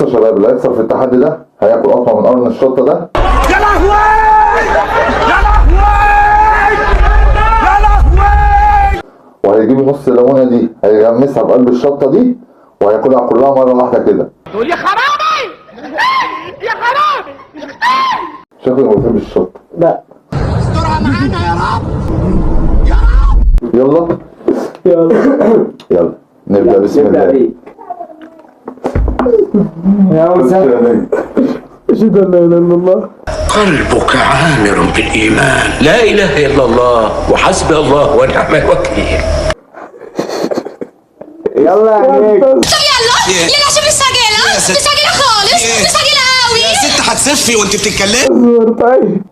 بصوا يا شباب، اللي هيخسر في التحدي ده هياكل قطمه من قرن الشطه ده. يا لهوي يا لهوي يا لهوي. وهيجيب نص الليمونه دي هيغمسها في قلب الشطه دي وهياكلها كلها مرة واحدة كده. تقول يا خرابي يا خرابي. شكله ما بيحبش الشطه. لا. استرها معانا يا رب يا رب. يلا. يلا. يلا نبدا، بسم نبدأ الله. بيك. يا مسهل. اشهد ان لا اله الا الله. قلبك عامر بالإيمان، لا إله إلا الله وحسبي الله ونعم الوكيل. يلا يا نجم. طب يلا يلا عشان مش سجلة، مش سجلة خالص، مش سجلة قوي. يا ست هتسفي وانت بتتكلمي. اصبر طيب.